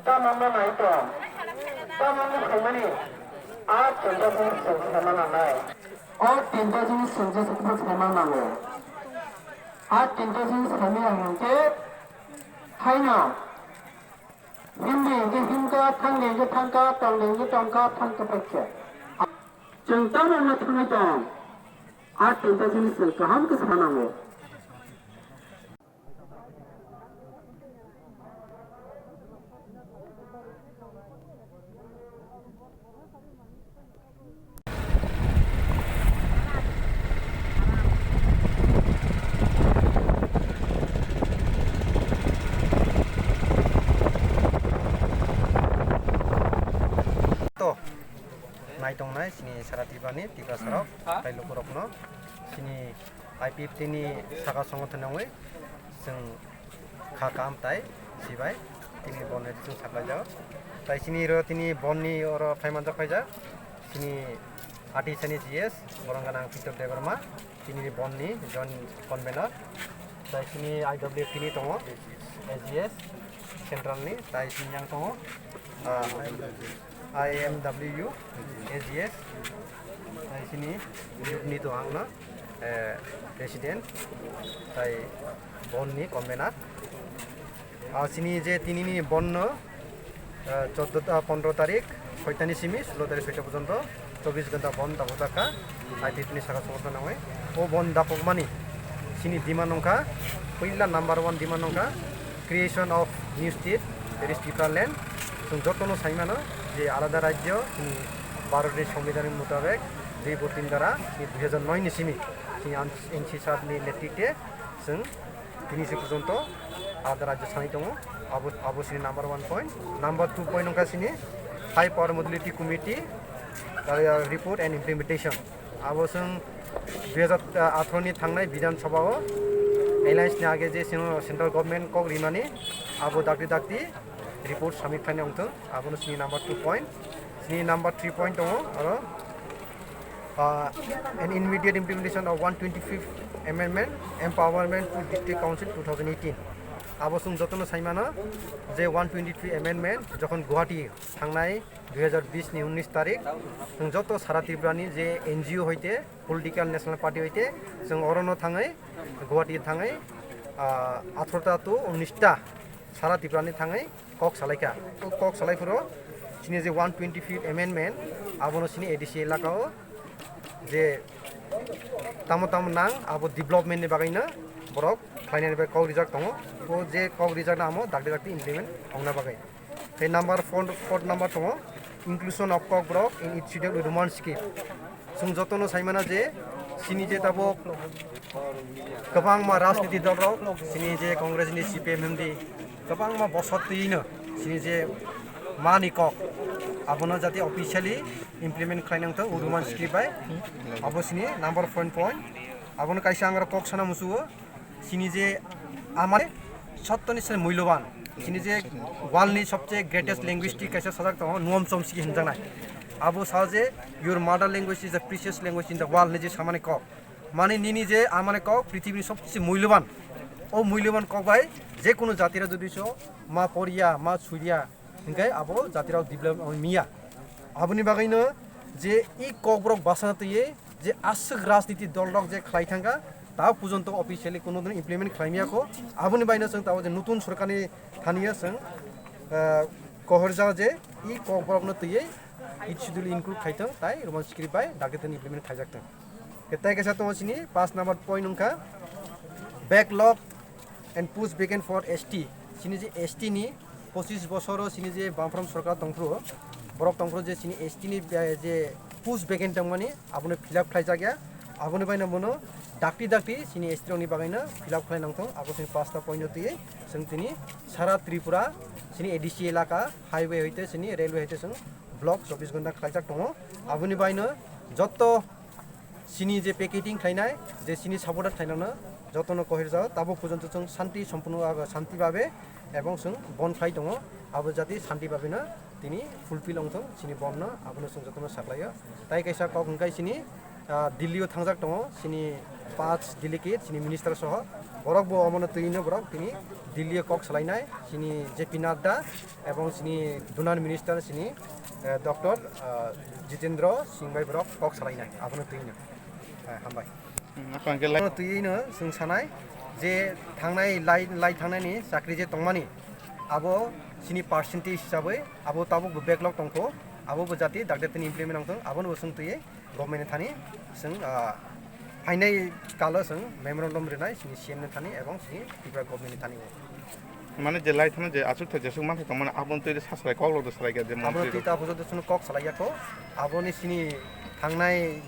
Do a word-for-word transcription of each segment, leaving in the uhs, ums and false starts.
Tamo no nai tong. Tamo no khaimani. A tinta jinis chwng khaima nangnai. O tinta jinis chwng jesa khe khaima nango. A tinta jinis khaimani hwnkhe haino himdi hwnkhe himkha, thangdi hwnkhe thangkha, tongdi hwnkhe tongkha, thangkha thangkha. Chwng tamo no thangwi tong. A tinta jinis chwng kaham khe sana nango. To, nai tongnai chini sara Tripura ni Tiprasa rok, hmm, tai lukurokno chini I P F T ni saka songothon nangwi chwng kha kam tai sibai tini bon ni chwng saplai jago. Tai chini ro tini bon ni oro phai manjak phaijak chini artisan ni G S borong ganang Pitor Debbarma, tini bon ni joint convener. Tai chini I W P ni tongo A G S central ni, tai chini yang tongo, ah, I M W, A G S, tai chini youth ni to ang no, eh, president, tai bon ni convener. Ah, chini je tini ni bon no, eh, chordo ta, pondro tarik, soita ni simi, sulo tarik soita porjonto, chobbish ghonta bon dapok dakha, I P F T ni saka songothon nangwi. O bon dapok mani, chini demand wngkha, puila number one demand wngkha, creation of new state, that is Tipraland. Chwng jotono sai mano je alada rajyo chini Bharat ni Songbidan ni mutabek dui bo tin dara ni dui hajar noi ni simi chini N C sir ni netrite chwng tini se porjonto alada rajyo sanai tongo. Abo, abo chini number one point. Number two point wngkha chini High Power Modality Committee, uh, report and implementation. Abo chwng dui hajar atharo ni thangnai Bidhan Sabha o alliance ni age je chwng central government kok rimani, abo dakti dakti report submit khlainai wngthung, abono chini number two point. Chini number three point tongo aro, ah, an immediate implementation of one twenty-fifth amendment, empowerment to District Council two thousand eighteen. Abo chwng jotono sai mano je one twenty-three amendment jokhon Guwahati thangnai dui hajar bis ni unnish tarik, chwng joto sara Tripura ni je N G O hoite, political national party hoite, chwng orono thangwi, Guwahati thangwi, ah, atharo ta to unnish ta sara Tripura ni thangwi kok salaikha. O kok salai phuru chini je one twenty-fifth amendment, abono chini A D C elaka o je tamo tamo nang, abo development ni bagwi no borok khlainani bai kok rijak tongo. O je kok rijak no amo dakti dakti implement ongna bagwi. Tei number four, fourth number tongo, inclusion of Kokborok in its schedule with Roman script. Chwng jotono sai mano je chini je tabuk kwbangma rajniti dol rok, chini je Congress ni C P M himdi kwbangma bosor twi no chini je mani kok abono jati officially implement khlai nang thok Roman script bai. Abo chini number four point. Abono kaisa ang kok sana musugo. Chini je amare sottoni se muiloban, chini je world ni sobche greatest linguistic kaisa sajak tongo, Noam Chomsky hinjaknai. Abo sa je, "Your mother language is the precious language in the world," ni je samani kok. Mani nini je amani kok, prithibi ni sobche muiloban. O muiloban kok bai, je kunu jatira jodi so, ma poriya, ma suiya, hingkai abo jatira develop miya. Aboni bagwi no je i kok borok basana twiye, je aswk rajniti dol rok je khlai thangkha, ta pujonto officially kuno din implement khlai miyakho. Aboni baino chwng tao je nutun sorkarni thaniya chwng, ah, kohorjak je i kokborokno twiwi eighth schedule include khai thwng tai Roman script bai dakti thani implement khaijak thwng. Tei kaisa tongo chini paanch number point wngkha backlog and post vacant for S T. Chini je S T ni pochis bosoro chini je Bamfront sorkar tongphuru, borok tongphuru je chini S T ni, eh, je post vacant tongmani, abono fill up khlaijak ya. Aboni baino bono dakti dakti chini S T rokni bagwino fill up khlai nangthung. Abo chini pasta point o twi chwng tini sara Tripura chini A D C elaka highway hoite chini railway hoite chwng block chobbish ghonta khlaijak tongo. Aboni baino jotto chini je packeting khlainai, je chini supporter khlainano, jotono kohirjao, tabuk porjonto chwng shanti sompunno abo shanti babe ebong chwng bon khlai tongo, abo jati shanti babeno tini fulfill wngthong chini bomno, abono chwng jotono saklaio. Tai kaisa kok hwnkhe chini, ah, Delhi-o thangjak tongo chini paanch delegate, chini minister soho, borok bo omono twino borok tini Delhi-o kok salainai, chini J P Nadda ebong chini Dunan minister chini, eh, Doctor, ah, Jitendra Singh bai borok kok salainai, abono twino. Eh, hambai. Hmm, ako hwnkhe lai- Abono twiwi no chwng sanai je thangnai lai, lai thangnai ni chakri je tongmani, abo chini percentage hisabwi abo tabuk bo backlog tongkho, abo bo jati dakde tini implement wngthong, abono bo chwng twiwi government ni thani chwng, ah, phainai kalo chwng memorandum rinai chini C M ni thani ebong chini Tripura government ni thani o. Mane je lai thangna je achuk thai jesuk manthai tongmani, aboni twi de sasarai kok lok de sarai kha je abono montri twi rok. Ta bujok de chwng kok salai yakho, aboni chini thangnai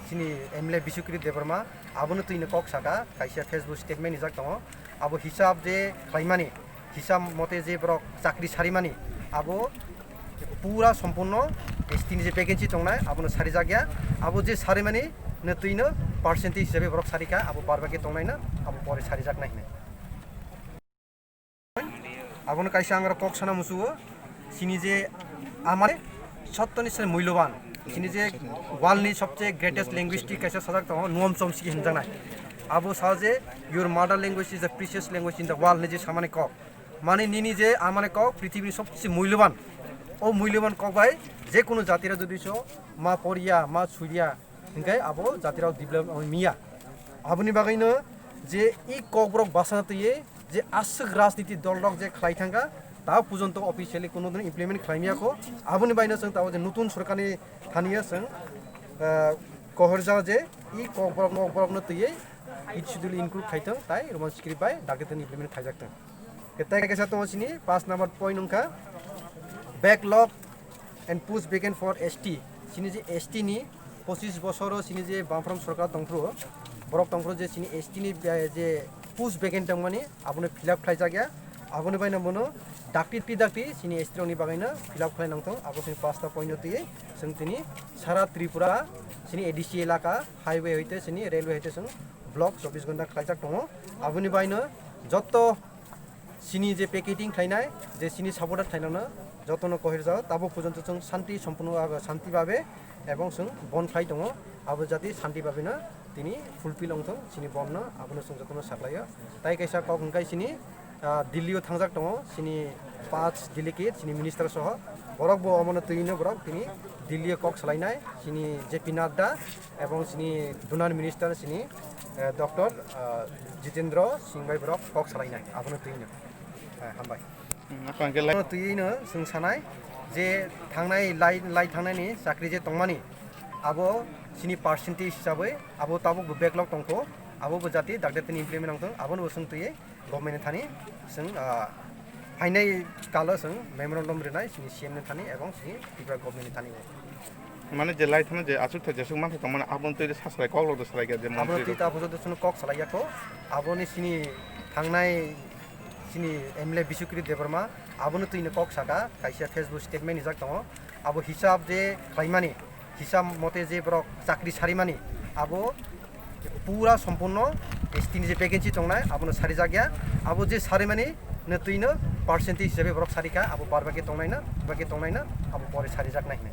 chini M L A Biswakrit Debbarma, abono twino kok saka, kaisa Facebook statement rijak tongo, abo hisab je khlaimani, hisab mote je borok chakri sarimani, abo pura sompurno S T ni je vacancy tongnai, abono sarijak ya, abo je sarimani no twino percentage hisabe borok sarikha, abo bar baki tongnai na, abo pore sarijak nai hinwi. Abono kaisa ang kok sana musugo, chini je amare sottoni se muiloban, chini je world ni sobche greatest linguistic kaisa sajak tongo, Noam Chomsky hinjaknai. Abo sa je, "Your mother language is the precious language in the world," ni je samani kok. Mane nini je amane kok, prithibi ni sobche muiloban. O muiloban kok bai je kunu jatira jodi so ma poriya, ma suiya, hingkai abo jatirao develop ong miya. Aboni bagwino je i kokborok bwsana twiwi je aswk rajniti dolrok je khlai thangkha, ta pujonto officially kuno din implement khlai miyakho. Aboni baino chwng tabo je nutun sorkarni thaniya chwng, ah, kohorjak je i kokborok, kokborokno twiwi eighth schedule include khaithwng tai Roman script bai dakti implement khaijak thwng. Tei kaisa tongo chini paanch number point wngkha backlog and post vacant for S T. Chini je S T ni pochis bosoro chini je Bamfront sorkar tongphuru, borok tongphuru je chini S T ni, eh, je post vacant tongmani abono fill up khlaijak ya. Aboni baino bono dakti twi dakti chini S T rokni bagwino fill up khlai nangthong. Abo chini paanch ta point no twiwi chwng tini sara Tripura chini A D C elaka highway hoite chini railway hoite chwng block chobbish ghonta khlaijak tongo. Aboni baino jotto chini je picketing khlainai, je chini supporter khlainano jotono kohirjao, tabo porjonto chwng shanti sompunno abo shanti babe ebong chwng bon khlai tongo, abo jati shanti babeno tini fulfill wngthong chini bomno, abono chwng jotono saklaio. Tai kaisa kok hwnkhe chini, ah, Delhi-o thangjak tongo, chini paanch delegate, chini minister soho, borok bo omono twino borok tini Delhi-o kok salainai, chini J P Nadda, ebong chini Dunan minister chini, eh, Doctor, ah, Jitendra Singh bai borok kok salainai, abono twino. Eh, hambai. Hmm, ako hwnkhe lai- Abono twino chwng sanai je thangnai lai, lai thangnai ni chakri je tongmani, abo chini percentage hisabwi abo tabuk bo backlog tongkho, abo bo jati dakde tini implement wngthong, abono bo chwng twiwi government ni thani chwng, ah, phainai kalo chwng memorandum rinai chini C M ni thani ebong chini Tripura government ni thani o. Mane je lai thangna je achuk thai jesuk manthai tongmani, aboni twi de sasarai kok lok de sarai kha je montri rok. Aboni twi ta bujok de chwng kok salai yakho, aboni chini thangnai chini M L A Biswakrit Debbarma, abono twino kok saka, kaisa Facebook statement rijak tongo, abo hisab je khlaimani, hisab mote je borok chakri sarimani, abo pura sompurno S T ni je vacancy tongnai, abono sarijak ya. Abo je sarimani no twino percentage hisabe borok sarikha, abo bar baki tongnai na, baki tongnai na, abo pore sarijak nai hinwi.